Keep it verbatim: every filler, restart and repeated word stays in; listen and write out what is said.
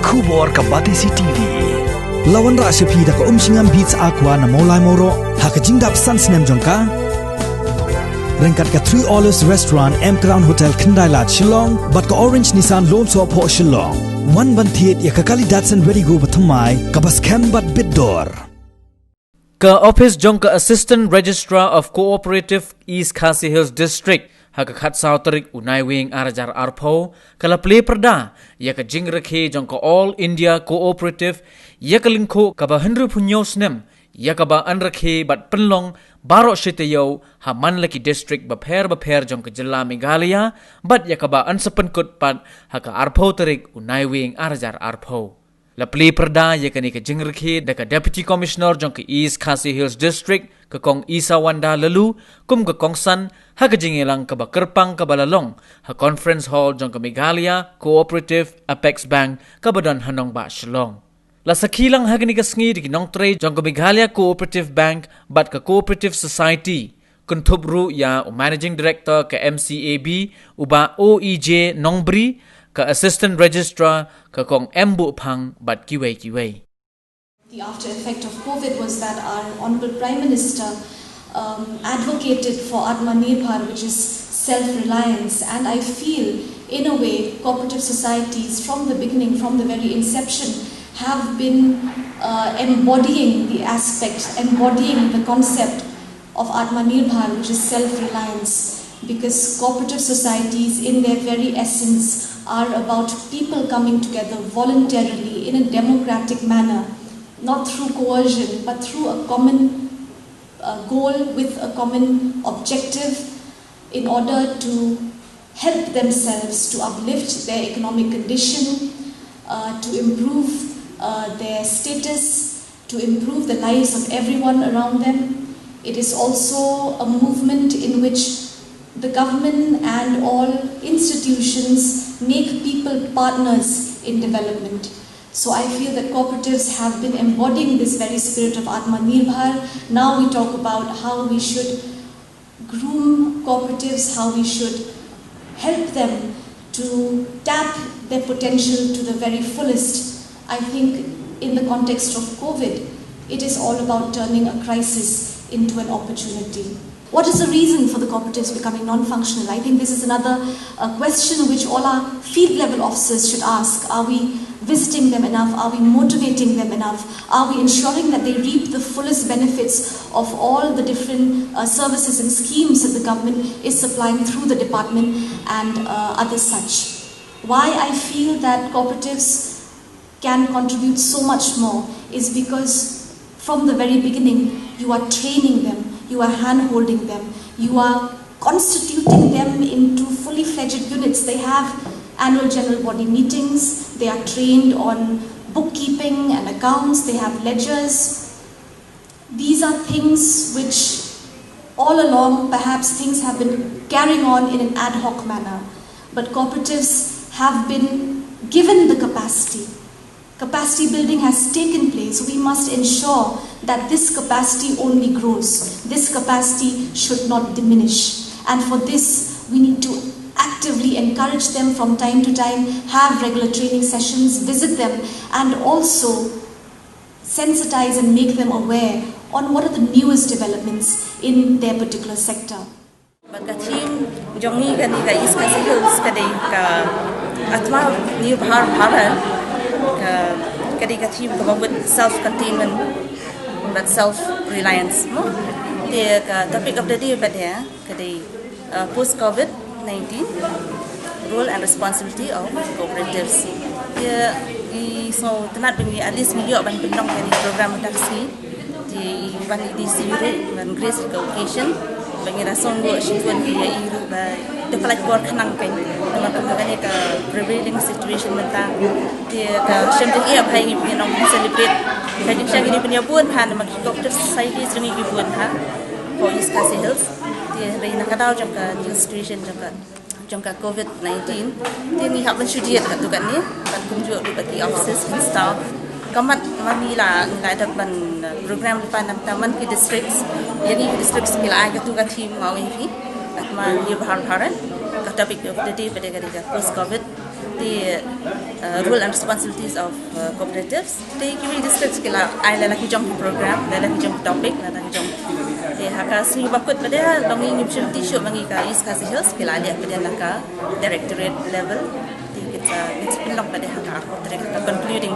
Khubor ka Batesi T V. La wanrah sha phi da ka Umshngam Beats Aqua na Mawlai Mawroh ha ka jingdap san snem jong ka. Ryngkat ka Three Olives Restaurant, M Crown Hotel, Khyndai Lad, Shillong, bad ka Orange Nissan Lone Sohphoh, Shillong. Wan ban thied ïa ka kali Datsun Redi-GO bathymmai kaba skhem bad bit dor. Ka ophis jong ka Assistant Registrar of Cooperative East Khasi Hills District ha ka khatsaw tarik u Naiwieng ar hajar arphew ka la plie pyrda ïa ka jingrakhe jong ka All India Cooperative ïa ka lyngkhuh kaba hynriewphew hynñiew snem ïa kaba yn rakhe bad pynlong baroh shi taïew ha man la ki district bapher bapher jong ka jylla Meghalaya bad ïa kaba yn sa pynkut pat ha ka arphew tarik u Naiwieng ar hajar arphew. La plie pyrda ïa kane ka jingrakhe da ka Deputy Commissioner jong ka East Khasi Hills District, ka Kong Isawanda Laloo, kum ka kongsan ha ka jingïalang kaba kyrpang kaba la long ha Conference Hall jong ka Meghalaya Cooperative Apex Bank kaba don ha nongbah Shillong. La sakhi lang ha kane ka sngi da ki nongtrei jong ka Meghalaya Cooperative Bank bad ka Cooperative Society, kynthup ruh ïa u Managing Director ka M C A B, u Bah O E J Nongbri, ka Assistant Registrar, ka Kong M Buhphang bad kiwei kiwei. The after effect of COVID was that our Honorable Prime Minister, um, advocated for Atmanirbhar, which is self reliance. And I feel, in a way, cooperative societies from the beginning, from the very inception, have been, uh, embodying the aspect, embodying the concept of Atmanirbhar, which is self reliance, because cooperative societies, in their very essence, are about people coming together voluntarily in a democratic manner, not through coercion, but through a common, uh, goal with a common objective in order to help themselves to uplift their economic condition, uh, to improve, uh, their status, to improve the lives of everyone around them. It is also a movement in which the government and all institutions make people partners in development. So I feel that cooperatives have been embodying this very spirit of Atmanirbhar. Now we talk about how we should groom cooperatives, how we should help them to tap their potential to the very fullest. I think in the context of COVID, it is all about turning a crisis into an opportunity. What is the reason for the cooperatives becoming non-functional? I think this is another, uh, question which all our field level officers should ask. Are we visiting them enough? Are we motivating them enough? Are we ensuring that they reap the fullest benefits of all the different, uh, services and schemes that the government is supplying through the department and, uh, other such? Why I feel that cooperatives can contribute so much more is because from the very beginning, you are training them, you are hand holding them, you are constituting them into fully fledged units. They have annual general body meetings, they are trained on bookkeeping and accounts, they have ledgers. These are things which all along perhaps things have been carrying on in an ad hoc manner, but cooperatives have been given the capacity. Capacity building has taken place. We must ensure that this capacity only grows. This capacity should not diminish. And for this, we need to actively encourage them from time to time, have regular training sessions, visit them, and also sensitize and make them aware on what are the newest developments in their particular sector. Bad ka theme jong ngi kane ka East Khasi Hills ka dei ka Atmanirbhar Bharat, ka, ka dei ka theme kaba mut self containment bad self reliance mo. Te ka topic of the day pat ïa ka dei, uh, post COVID nineteen, role and responsibility of cooperatives. Te i sngew tynnad ba ngi at least ngi ïoh ban pynlong kane program mynta ka sngi. Te i wan i D C ruh ban grace ka occasion ba ngi la sngewthuh shibun ïa i ruh ba te pynlait bor khnang kein namar ka kane ka prevailing situation mynta. Te ka shem te ïa ba ngi pynlong celebrate ka jingshisha ngi pynïabun ha namar ki cooperative societies jong ngi ki bun ha ko East Khasi Hills. Te hynrei na ka daw jong ka new situation jong ka jong ka COVID nineteen, te ngi hap ban shu jied katto katne bad kumjuh ruh bad ki offices and staff. Ka mat ma ngi la, ngi la dep ban, uh, program lypa na bynta man ki districts. Ïa ngi ki districts ngi la ai katto ka theme ma ong ïa phi, Atmanirbhar Bharat. Ka topic of the day pat ka dei ka post COVID. The uh, role and responsibilities of uh, cooperatives. Te ki wi district ki la ai la ki jong program, la ki jong topic, la ki jong. Te ha ka sngi ba kut pat de long ngi ngim shim ti shu ma ngi ka East Khasi Hills ki la leh pat de la ka directorate level. Te kita kita pynlong pat de ha ka arphew tarik ka concluding